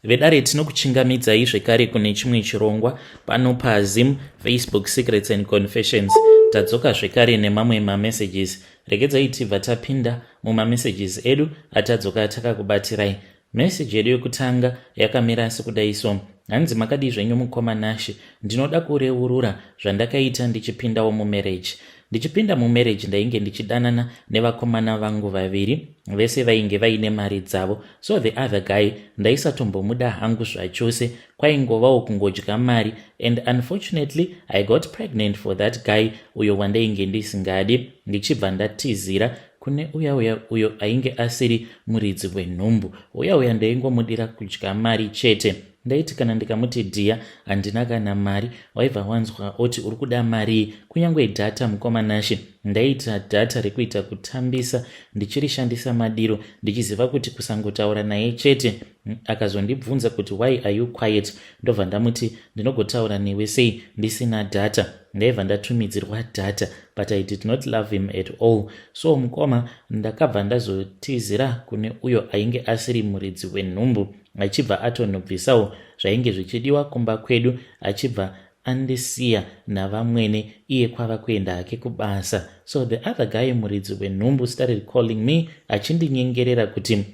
Vedare, tinokuchingamidzai zvekare kune chimwe chirongwa pano paZim Facebook Secrets and Confessions. Tadzoka zvekare nemamwe mamessages. Regedzai tibva tapinda mumamessages edu atadzoka takakubatirai. Meseji yedu yekutanga yakamira sekudai so. Hanzi, "Makadii zvenyu mukoma Nashe? Ndinoda kureurura zvandakaita ndichipindawo mumarriage. Ndichipinda mumarriage, ndainge ndichidanana nevakomana vangu vaviri. Vese vainge vaine mari dzavo. So the other guy ndaisatombomuda hangu zvachose, kwaingovawo kungodya mari. And unfortunately I got pregnant for that guy uyo wandainge ndisingadi, ndichibva ndatizira kune uya uya uyo ainge asiri muridzi wenhumbu. Uya uya ndaingomudira kudya mari chete. Ndaiti kana ndikamuti, 'Dear, handina kana mari,' waibva wanzwa oti, 'Uri kuda marii?' Kunyange data, mukoma Nashe, ndaita data rekuita kutambisa, ndichirishandisa madiro, ndichiziva kuti kusangotaura naye chete. Akazondibvunza kuti, 'Why are you quiet?' Ndobva ndamuti, 'Ndinogotaura newe sei ndisina data?' Ndaibva ndatumidzirwa data, but I did not love him at all. So mukoma, ndakabva ndazotizira kune uyo ainge asiri muridzi wenhumbu, achibva atonobvisawo zvainge zvichidiwa kumba kwedu, achibva andisiya navamwene, iye kwava kuenda hake kubasa. So the other guy, muridzi wenhumbu, started calling me achindinyengerera kuti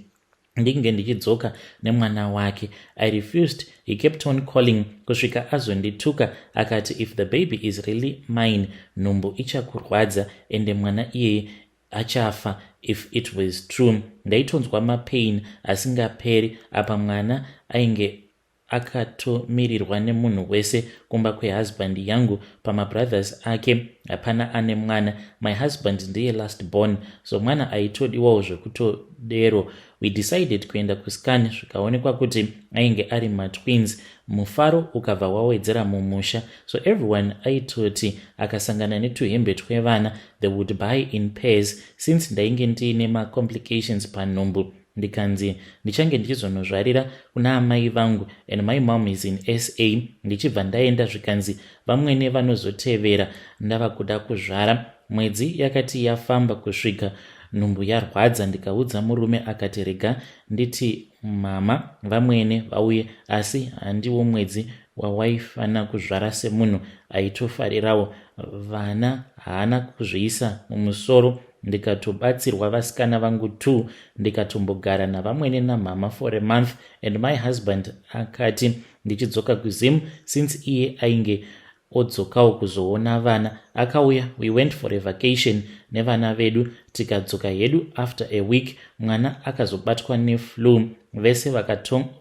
ndinge ndichidzoka nemwana wake. I refused. He kept on calling kusvika azondituka akati, 'If the baby is really mine, nhumbu ichakurwadza, ende mwana iyeye achafa if it was true.' Ndaitonzwa mapain asingaperi. Apa mwana ainge akatomirirwa nemunhu wese kumba kwehusband yangu. Pamabrothers ake hapana ane mwana. My husband ndiye last born, so mwana aitodiwawo zvekutodero. We decided kuenda kuscan, zvikaonekwa kuti ainge ari matwins. Mufaro ukabva wawedzera mumusha. So everyone aitoti akasangana netuhembe twevana, they would buy in pairs. Since ndainge ndiine macomplications panhumbu, ndikanzi ndichange ndichizonozvarira kuna amai vangu, and my mom is in SA. Ndichibva ndaenda, zvikanzi vamwene vanozotevera ndava kuda kuzvara. Mwedzi yakati yafamba kusvika nhumbu yarwadza, ndikaudza murume, akati rega nditi mama vamwene vauye. Asi handiwo mwedzi wawaifanira kuzvara. Semunhu aitofarirawo vana, haana kuzviisa mumusoro. Ndikatobatsirwa vasikana vangu t, ndikatombogara navamwene namama for a month, and my husband akati ndichidzoka kuZim, since iye ainge odzokawo kuzoona vana. Akauya, we went for a vacation nevana vedu, tikadzoka hedu. After a week mwana akazobatwa neflu, vese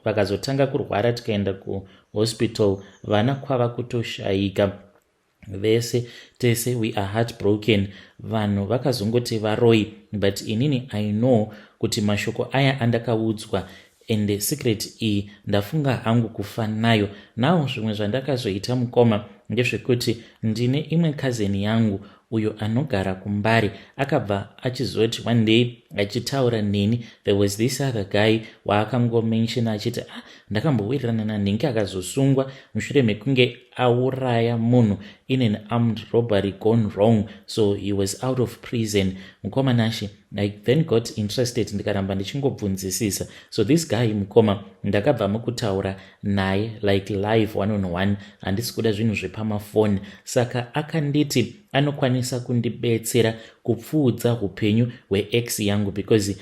vakazotanga kurwara, tikaenda kuhospital, vana kwava kutoshayika vese. Tese we are heartbroken. Vanhu vakazongoti varoi, but inini I know kuti mashoko aya andakaudzwa and secret iyi ndafunga hangu kufa nayo. Now zvimwe zvandakazoita, mukoma, ndezvekuti ndine imwe cousin yangu uyo anogara kuMbare. Akabva achizoti one day achitaura neni, there was this other guy waakangomentiona achiti, "Ah, ndakambowirirana nanhingi, akazosungwa mushure mekunge auraya munhu in an armed robbery gone wrong, so he was out of prison." Mukoma Nashe, I then got interested, ndikaramba ndichingobvunzisisa. So this guy, mukoma, ndakabva mukutaura naye like live, one on one. Handisi kuda zvinhu zvepamafoni. Saka akanditi anokwanisa kundibetsera kupfuudza upenyu hweex yangu, because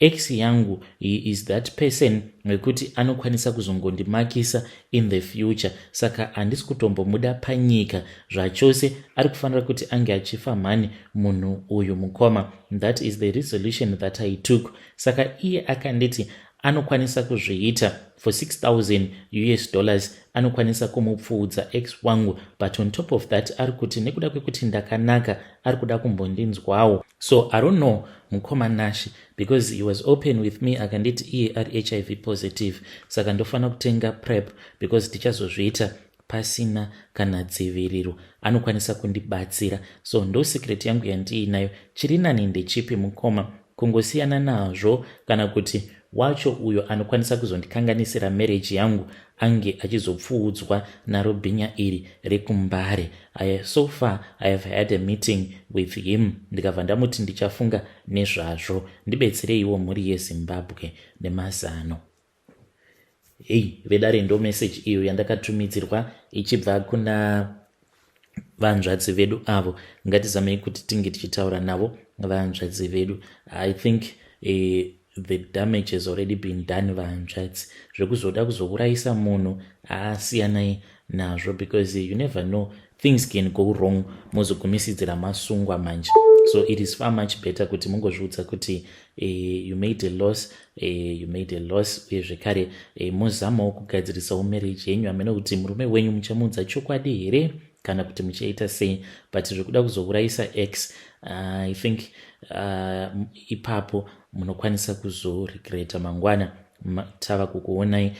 ex yangu, he is that person wekuti anokwanisa kuzongondimakisa in the future. Saka handisi kutombomuda panyika zvachose. Ari kufanira kuti ange achifa mhani munhu uyu. Mukoma, that is the resolution that I took. Saka iye akanditi anokwanisa kuzviita for US$6000, anokwanisa kumupfuudza ex wangu. But on top of that, ari kuti nekuda kwekuti ndakanaka, ari kuda kumbondinzwawo. So I don't know, mukoma Nashi, because he was open with me, akanditi iye ari HIV positive, saka ndofanira kutenga PrEP because tichazozviita pasina kana dziviriro. Anokwanisa kundibatsira. So ndo secret yangu yandiinayo. Chiri nani ndechipi, mukoma? Kungosiyana nazvo, kana kuti wacho uyo anokwanisa kuzondikanganisira marriage yangu ange achizopfuudzwa naro bhinya iri rekuMbare? So far I have had a meeting with him, ndikabva ndamuti ndichafunga nezvazvo. Ndibetsereiwo, mhuri yeZimbabwe, nemazano. Hei vedare, ndo message iyo yandakatumidzirwa ichibva kuna vanzvadzi vedu avo. Ngatizamei kuti tinge tichitaura navo vanzvadzi vedu. I think the damage has already been done, vanzvadzi. Zvekuzoda kuzourayisa munhu, asiyanai nazvo, because you never know, things can go wrong, mozogumisidzira masungwa manje. So it is far much better kuti mungozviudza kuti you made a loss, you made a loss. Uye zvekare mozamawo kugadzirisawo marriage yenyu. Hamene kuti murume wenyu muchamuudza chokwadi here kana kuti muchaita sei, but zvekuda kuzourayisa ex, I think ipapo munokwanisa kuzoregreta mangwana tava kukuonai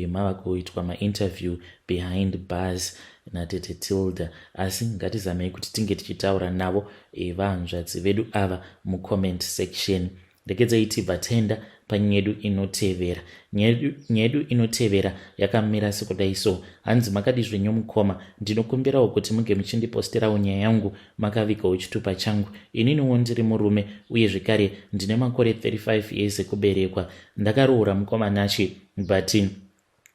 mava kuitwa mainterview behind bars natete Tilda. Asi ngatizamei kuti tinge tichitaura navo vanzvadzi vedu ava mucomment section. Regedzai tibva taenda panyaya yedu inotevera. Nyaya yedu inotevera yakamira sekudai so. Hanzi, "Makadi zvenyu mukoma? Ndinokumbirawo kuti munge muchindiposterawo nyaya yangu makavigawo chitupa changu. Ininiwo ndiri murume, uye zvekare ndine makore 35 years ekuberekwa. Ndakaroora mukoma Nashe, but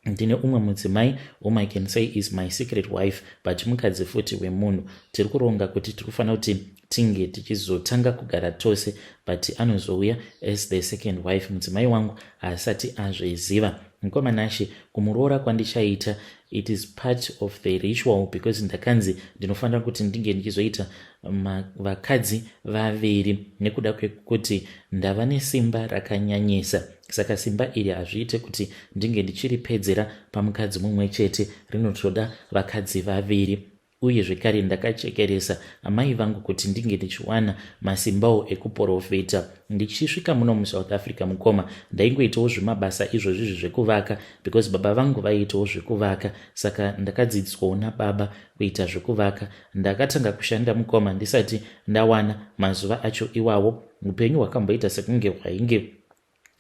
ndine umwe mudzimai whom I can say is my secret wife, but mukadzi futi wemunhu. Tiri kuronga kuti tiri kufanira kuti tinge tichizotanga kugara tose, but anozouya as the second wife. Mudzimai wangu haasati azviziva. Mukoma Nashe, kumuroora kwandichaita, it is part of the ritual because ndakanzi ndinofanira kuti ndinge ndichizoita vakadzi vaviri nekuda kwekuti ndava nesimba rakanyanyisa. Saka simba iri hazviite kuti ndinge ndichiripedzera pamukadzi mumwe chete, rinotoda vakadzi vaviri. Uye zvekare ndakachekeresa amai vangu kuti ndinge ndichiwana masimbawo ekuprofita. Ndichisvika muno muSouth Africa, mukoma, ndaingoitawo zvemabasa izvozvizvi zvekuvaka, because baba vangu vaiitawo zvekuvaka, saka ndakadzidziswawo nababa kuita zvekuvaka. Ndakatanga kushanda, mukoma, ndisati ndawana mazuva acho iwawo. Upenyu hwakamboita sekunge hwainge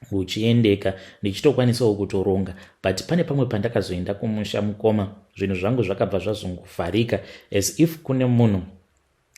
huchiendeka, ndichitokwanisawo kutoronga, but pane pamwe pandakazoenda kumusha, mukoma, zvinhu zvangu zvakabva zvazongovharika as if kune munhu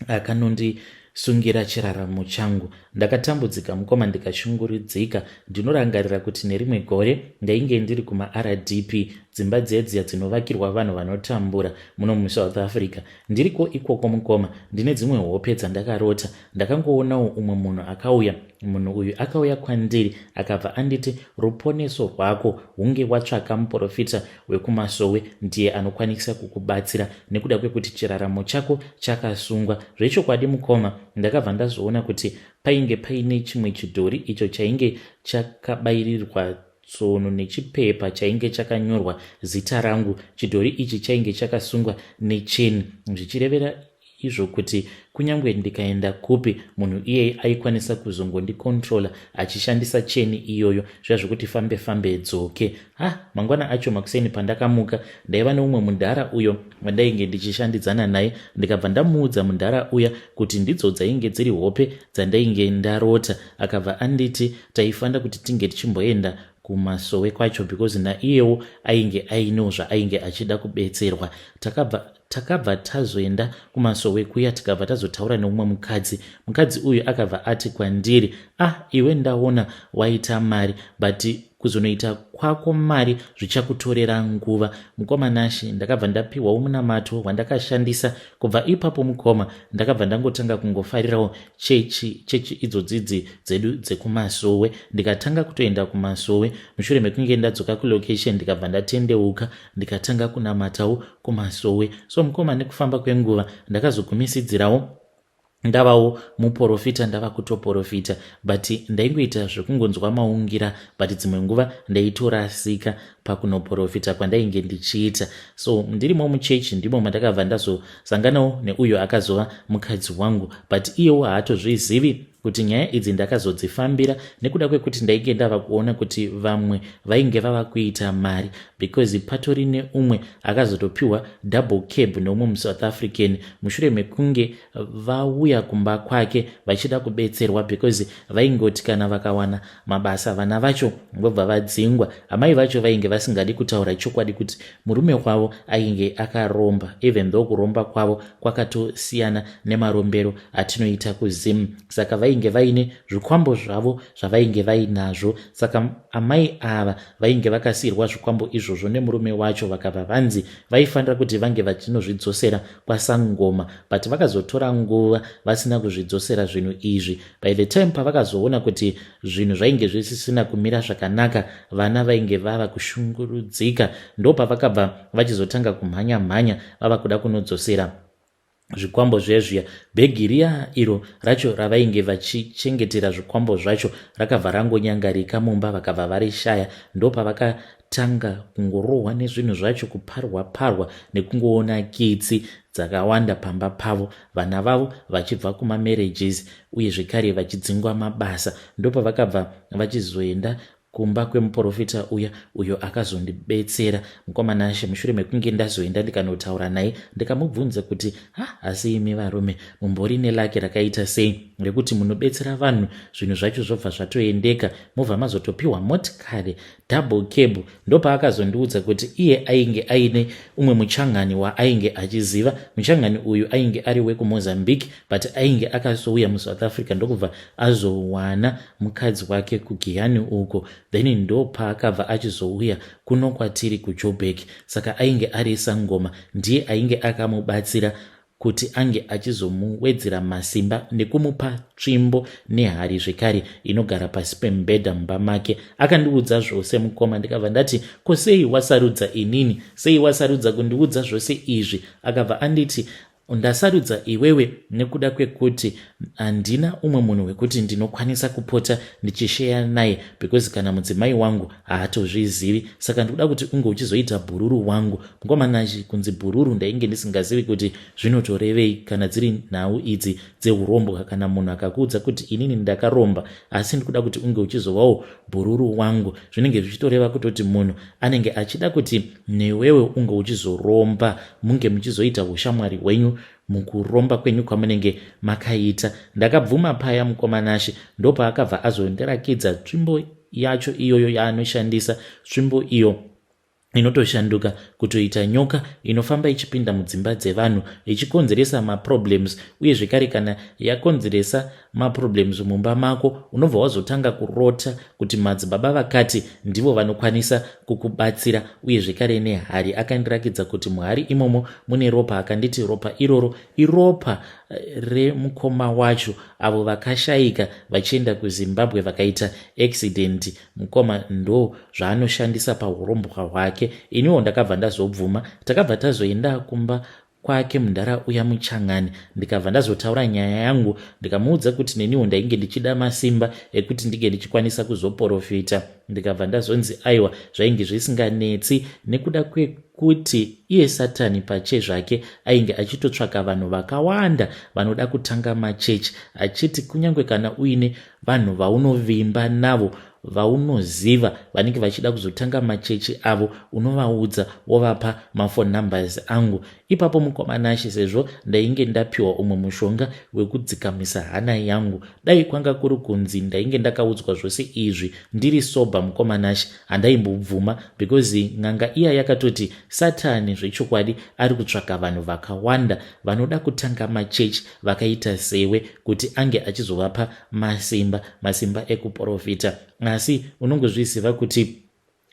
akanondisungira chiraramo changu. Ndakatambudzika, mukoma, ndikashungurudzika. Ndinorangarira kuti nerimwe gore ndainge ndiri kumaRDP, dzimba dziya dziya dzinovakirwa vanhu vanotambura muno muSouth Africa. Ndiriko ikoko, mukoma, ndine dzimwe hope dzandakarota. Ndakangoonawo umwe munhu akauya. Munhu uyu akauya kwandiri akabva anditi, 'Ruponeso rwako hunge watsvaka muprofita wekumasowe, ndiye anokwanisa kukubatsira nekuda kwekuti chiraramo chako chakasungwa.' Zvechokwadi, mukoma, ndakabva ndazoona kuti painge paine chimwe chidhori icho chainge chakabayirirwa tsono nechipepa chainge chakanyorwa zita rangu. Chidhori ichi chainge chakasungwa necheni, zvichirevera izvo kuti kunyange ndikaenda kupi, munhu iyeye aikwanisa kuzongondikontrola achishandisa cheni iyoyo, zviya zvokuti fambe fambe dzoke. Ha, mangwana acho makuseni pandakamuka, ndaiva neumwe mudhara uyo wandainge ndichishandidzana naye. Ndikabva ndamuudza mudhara uya kuti ndidzo dzainge dziri hope dzandainge ndarota. Akabva anditi taifanira kuti tinge tichimboenda kumasowe kwacho, because naiyewo ainge ainewo zvaainge achida kubetserwa. Takabva tazoenda kumasowe kuya, tikabva tazotaura neumwe mukadzi. Mukadzi uyu akabva ati kwandiri, 'Ah iwe, ndaona waita mari, but kuzonoita kwako mari zvichakutorera nguva.' Mukoma Nashe, ndakabva ndapiwawo munamato wandakashandisa. Kubva ipapo, mukoma, ndakabva ndangotanga kungofarirawo chechi, chechi idzodzidzi dzedu dzekumasowe. Ndikatanga kutoenda kumasowe. Mushure mekunge ndadzoka kulocation, ndikabva ndatendeuka, ndikatanga kunamatawo kumasowe. So mukoma, nekufamba kwenguva ndakazogumisidzirawo ndavawo muprofita, ndava kutoprofita, but ndaingoita zvekungonzwa maungira, but dzimwe nguva ndaitorasika pakunoprofita kwandainge ndichiita. So ndirimo muchechi ndimo mandakabva ndazosanganawo neuyo akazova mukadzi wangu, but iyewo haatozvizivi kuti nyaya idzi ndakazodzifambira nekuda kwekuti ndainge ndava kuona kuti vamwe vainge vava kuita mari, because patori neumwe akazotopiwa double cab neumwe muSouth African mushure mekunge vauya kumba kwake vachida kubetserwa, because vaingoti kana vakawana mabasa, vana vacho vobva vadzingwa. Amai vacho vainge vasingadi kutaura chokwadi kuti murume wavo ainge akaromba, even though kuromba kwavo kwakatosiyana nemarombero atinoita kuZim. Saka vainge vainge vaine zvikwambo zvavo zvavainge vainazvo. Saka amai ava vainge vakasiirwa zvikwambo izvozvo nemurume wacho, vakabva vanzi vaifanira kuti vange vachinozvidzosera kwasangoma, but vakazotora nguva vasina kuzvidzosera zvinhu izvi. By the time pavakazoona kuti zvinhu zvainge zvisisina kumira zvakanaka, vana vainge vava kushungurudzika, ndopavakabva vachizotanga kumhanya mhanya vava kuda kunodzosera zvikwambo zvezviya. Bhegi riya iro racho ravainge vachichengetera zvikwambo zvacho rakabva rangonyangarika mumba, vakabva varishaya. Ndopavakatanga kungorohwa nezvinhu zvacho, kuparwa parwa nekungoona kitsi dzakawanda pamba pavo, vana vavo vachibva kumamarriages uye zvekare vachidzingwa mabasa. Ndopavakabva vachizoenda kumba kwemuprofita uya, uyo akazondibetsera, mukoma Nashe. Mushure mekunge ndazoenda ndikanotaura naye, ndikamubvunza kuti, "Ha, asi imi varume mumbori neluck rakaita sei rekuti munobetsera vanhu, zvinhu zvacho zvobva zvatoendeka, mobva mazotopiwa motikari double cab?" Ndopaakazondiudza kuti iye ainge aine umwe muchangani waainge achiziva. Muchangani uyu ainge ari wekuMozambique, but ainge akazouya muSouth Africa, ndokubva azowana mukadzi wake kuGiyani uko, then ndopaakabva achizouya kuno kwatiri kuJoburg. Saka ainge ari sangoma, ndiye ainge akamubatsira kuti ange achizomuwedzera masimba nekumupa tsvimbo nehari zvekare inogara pasi pemubhedha mumba make. Akandiudza zvose, mukoma. Ndikabva ndati, "Ko sei wasarudza inini? Sei wasarudza kundiudza zvose izvi?" Akabva anditi, "Ndasarudza iwewe nekuda kwekuti handina umwe munhu wekuti ndinokwanisa kupota ndichisheya naye, because kana mudzimai wangu haatozvizivi. Saka ndikuda kuti unge uchizoita bhururu wangu." Mukoma Nashe, kunzi bhururu ndainge ndisingazivi kuti zvinotorevei. Kana dziri nhau idzi dzeurombwa, kana munhu akakuudza kuti, "Inini ndakaromba, asi ndikuda kuti unge uchizovawo bhururu wangu," zvinenge zvichitoreva kutoti munhu anenge achida kuti newewe unge uchizoromba, munge muchizoita ushamwari hwenyu mukuromba kwenyu kwamunenge makaita. Ndakabvuma paya, mukoma Nashe. Ndopaakabva azondirakidza tsvimbo yacho iyoyo yaanoshandisa, tsvimbo iyo inotoshanduka kutoita nyoka inofamba ichipinda mudzimba dzevanhu ichikonzeresa maproblems. Uye zvekare kana yakonzeresa maproblems mumba mako, unobva wazotanga kurota kuti madzibaba vakati ndivo vanokwanisa kukubatsira. Uye zvekare nehari, akandirakidza kuti muhari imomo mune ropa. Akanditi ropa iroro iropa remukoma wacho avo vakashayika vachienda kuZimbabwe, vakaita accident. Mukoma, ndo zvaanoshandisa paurombwa hwake. Iniwo ndakabva ndazobvuma. Takabva tazoenda kumba kwake mundara uya muchangani, ndikabva ndazotaura nyaya yangu, ndikamuudza kuti neniwo ndainge ndichida masimba ekuti ndinge ndichikwanisa kuzoprofita. Ndikabva ndazonzi aiwa, zvainge zvisinganetsi nekuda kwekuti iye Satani pache zvake ainge achitotsvaka vanhu vakawanda vanoda kutanga machechi, achiti kunyange kana uine vanhu vaunovimba navo, vaunoziva vanenge vachida kuzotanga machechi avo, unovaudza wovapa maphone numbers angu. Ipapo, mukoma Nashe, sezvo ndainge ndapiwa umwe mushonga wekudzikamisa hana yangu, dai kwanga kuri kunzi ndainge ndakaudzwa zvose izvi ndiri sober, mukoma Nashe, handaimbobvuma, because n'anga iya yakatoti Satani zvechokwadi ari kutsvaka vanhu vakawanda vanoda kutanga machechi vakaita sewe, kuti ange achizovapa masimba, masimba ekuprofita. Asi unongozviziva kuti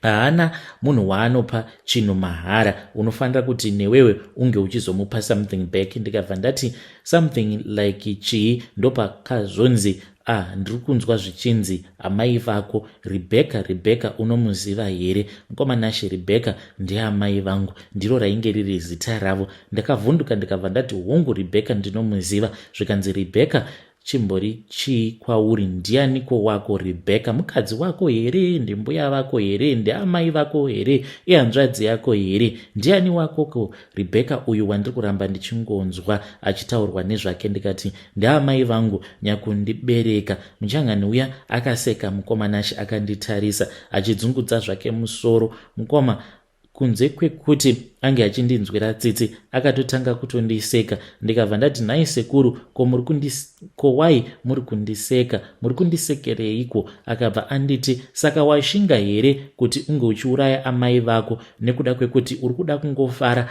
haana munhu waanopa chinhu mahara, unofanira kuti newewe unge uchizomupa something back. Ndikabva ndati, "Something like chii?" Ndopakazonzi, "Ah, ndiri kunzwa zvichinzi amai vako Rebecca. Rebecca unomuziva here?" Mukoma Nashe, Rebecca ndeamai vangu, ndiro rainge riri zita ravo. Ndakavhunduka, ndikabva ndati, "Hongu, Rebecca ndinomuziva." Zvikanzi, "Rebecca chimbori chii kwauri? Ndianiko wako Rebecca? Mukadzi wako here? Ndimbuya vako here? Ndeamai vako here? Ihanzvadzi yako here? Ndiani wakoko Rebecca uyu wandiri kuramba ndichingonzwa achitaurwa nezvake?" Ndikati, "Ndeamai vangu nyakundibereka." Muchangani uya akaseka, mukoma Nashe, akanditarisa achidzungudza zvake musoro, mukoma. Kunze kwekuti ange achindinzwira tsitsi, akatotanga kutondiseka. Ndikabva ndati, "Nhai sekuru, ko muri ko wai muri kundiseka? Muri kundisekereiko?" Akabva anditi, "Saka washinga here kuti unge uchiuraya amai vako nekuda kwekuti uri kuda kungofara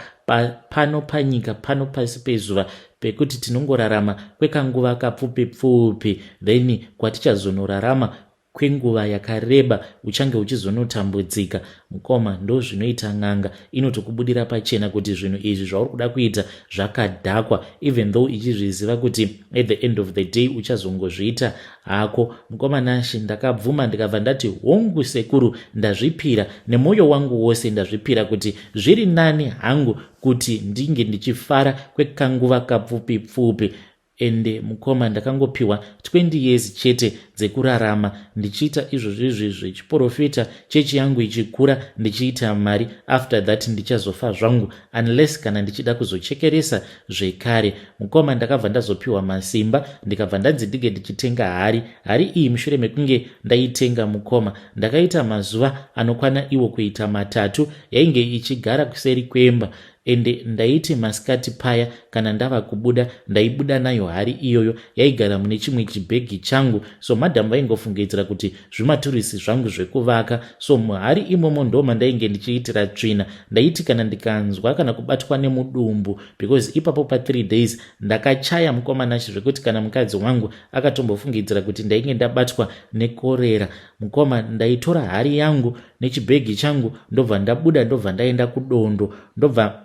pano panyika pano pasi pezuva, pekuti tinongorarama kwekanguva kapfupi pfupi? Then kwatichazonorarama kwenguva yakareba uchange uchizonotambudzika." Mukoma, ndo zvinoita n'anga, inotokubudira pachena kuti zvinhu izvi zvauri kuda kuita zvakadhakwa, even though ichizviziva kuti at the end of the day uchazongozviita hako. Mukoma Nashi, ndakabvuma, ndikabva ndati, "Hongu sekuru, ndazvipira nemwoyo wangu wose. Ndazvipira kuti zviri nani hangu kuti ndinge ndichifara kwekanguva kapfupi pfupi." Ende mukoma, ndakangopiwa 20 years chete dzekurarama ndichiita izvozvizvi zvechiprofita, chechi yangu ichikura, ndichiita mari. After that ndichazofa zvangu, unless kana ndichida kuzochekeresa zvekare. Mukoma, ndakabva ndazopiwa masimba, ndikabva ndanzi ndinge ndichitenga hari. Hari iyi, mushure mekunge ndaitenga, mukoma, ndakaita mazuva anokwana iwo kuita 3 yainge ichigara kuseri kwemba. Ende ndaiti masikati paya kana ndava kubuda, ndaibuda nayo hari iyoyo. Yaigara mune chimwe chibhegi changu, so madhamu vaingofungidzira kuti zvimaturisi zvangu zvekuvaka. So muhari imomo ndo mandainge ndichiitira tsvina. Ndaiti kana ndikanzwa kana kubatwa nemudumbu, because ipapo pa3 days ndakachaya, mukoma Nashi, zvekuti kana mukadzi wangu akatombofungidzira kuti ndainge ndabatwa nekorera. Mukoma, ndaitora hari yangu nechibhegi changu, ndobva ndabuda, ndobva ndaenda kudondo, ndobva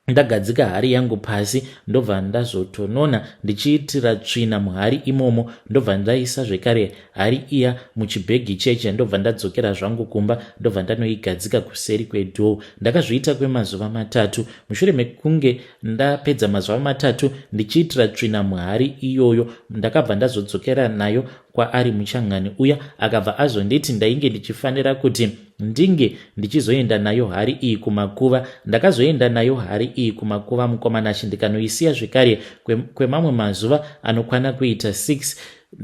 ndagadzika hari yangu pasi, ndobva ndazotonona ndichiitira tsvina muhari imomo, ndobva ndaisa zvekare hari iya muchibhegi cheche, ndobva ndadzokera zvangu kumba, ndobva ndanoigadzika kuseri kwedoor. Ndakazviita kwemazuva 3. Mushure mekunge ndapedza mazuva 3 ndichiitira tsvina muhari iyoyo, ndakabva ndazodzokera nayo kwaari muchangani uya. Akabva azonditi ndainge ndichifanira kuti ndinge ndichizoenda nayo hari iyi kumakuva. Ndakazoenda nayo hari iyi kumakuva, mukoma Nashi, ndikanoisiya zvekare kwemamwe mazuva anokwana kuita 6.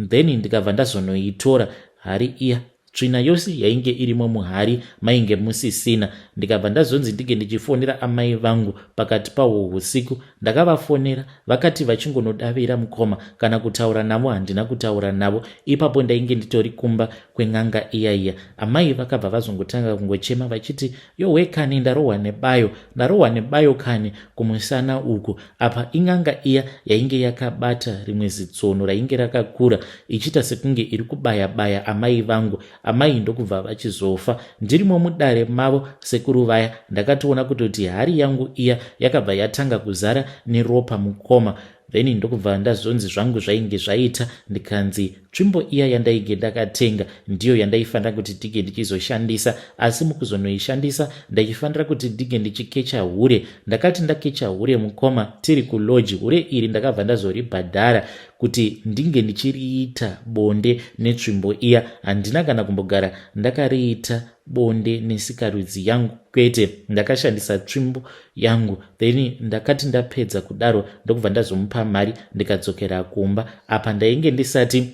Then ndikabva ndazonoitora hari iya. Tsvina yose yainge irimo muhari mainge musisina. Ndikabva ndazonzi ndinge ndichifonera amai vangu pakati pahwo usiku. Ndakavafonera, vakati vachingonodavira. Mukoma, kana kutaura navo handina kutaura navo. Ipapo ndainge nditori kumba kwen'anga iya iya. Amai vakabva vazongotanga kungochema vachiti, "Yowe kani, ndarohwa nebayo, ndarohwa nebayo kani kumusana uku." Apa in'anga iya yainge yakabata rimwe zitsono rainge rakakura, ichiita sekunge iri kubaya baya amai vangu. Amai ndokubva vachizofa ndirimo mudare mavo sekuru vaya. Ndakatoona kutoti hari yangu iya yakabva yatanga kuzara neropa, mukoma. Then ndokubva ndazonzi zvangu zvainge zvaita. Ndikanzi tsvimbo iya yandainge ndakatenga ndiyo yandaifanira kuti ndinge ndichizoshandisa, asi mukuzonoishandisa ndaifanira kuti ndinge ndichikecha hure. Ndakati ndakecha hure, mukoma, tiri kulodge, hure iri ndakabva ndazoribhadhara kuti ndinge ndichiriita bonde netsvimbo iya. Handina kana kumbogara ndakariita bonde nesikarudzi yangu, kwete. Ndakashandisa tsvimbo yangu. Then ndakati ndapedza kudaro, ndokubva ndazomupa mari, ndikadzokera kumba. Apa ndainge ndisati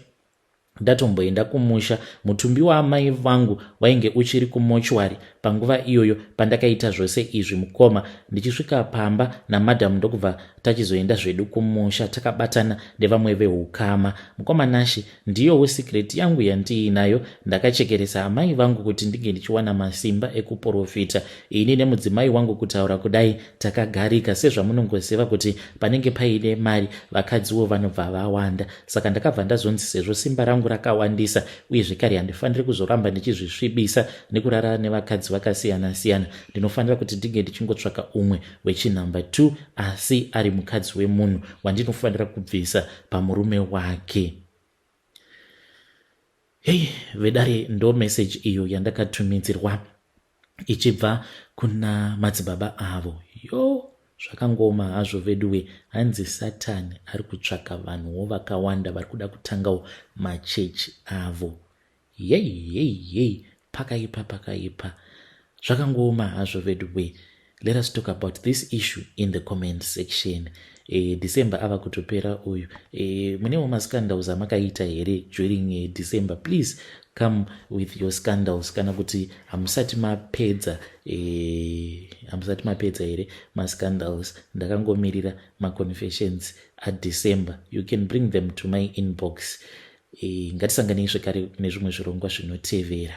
ndatomboenda kumusha. Mutumbi waamai vangu wainge uchiri kumochwari panguva iyoyo pandakaita zvose izvi, mukoma. Ndichisvika pamba namadhamu, ndokubva tachizoenda zvedu kumusha takabatana nevamwe veukama. Mukoma Nashi, ndiyowo secret yangu yandiinayo. Ndakachekeresa amai vangu kuti ndinge ndichiwana masimba ekuprofita. Ini nemudzimai wangu, kutaura kudai, takagarika. Sezvamunongoziva kuti panenge paine mari, vakadziwo vanobva vawanda. Saka ndakabva ndazonzi, sezvo simba rangu rakawandisa, uye zvekare handifaniri kuzoramba ndichizvisvibisa nekurara nevakadzi vakasiyana-siyana, ndinofanira kuti ndinge ndichingotsvaka umwe wechinumber 2, asi ari mukadzi wemunhu wandinofanira kubvisa pamurume wake. Hei vedare, ndo meseji iyo yandakatumidzirwa ichibva kuna madzibaba avo. Yo, zvakangoma hazvo veduwe. Hanzi Satani ari kutsvaka vanhuwo vakawanda vari kuda kutangawo machechi avo. Yei yei yei, pakaipa, pakaipa, zvakangooma hazvo veduwe. Let us talk about this issue in the comment section. December ava kutopera uyu. Munewo mascandals amakaita here during December? Please. Come with your scandals. Kana kuti hamusati mapedza, hamusati mapedza here mascandals? Ndakangomirira maconfessions aDecember. You can bring them to my inbox. Ngatisanganei zvekare nezvimwe zvirongwa zvinotevera.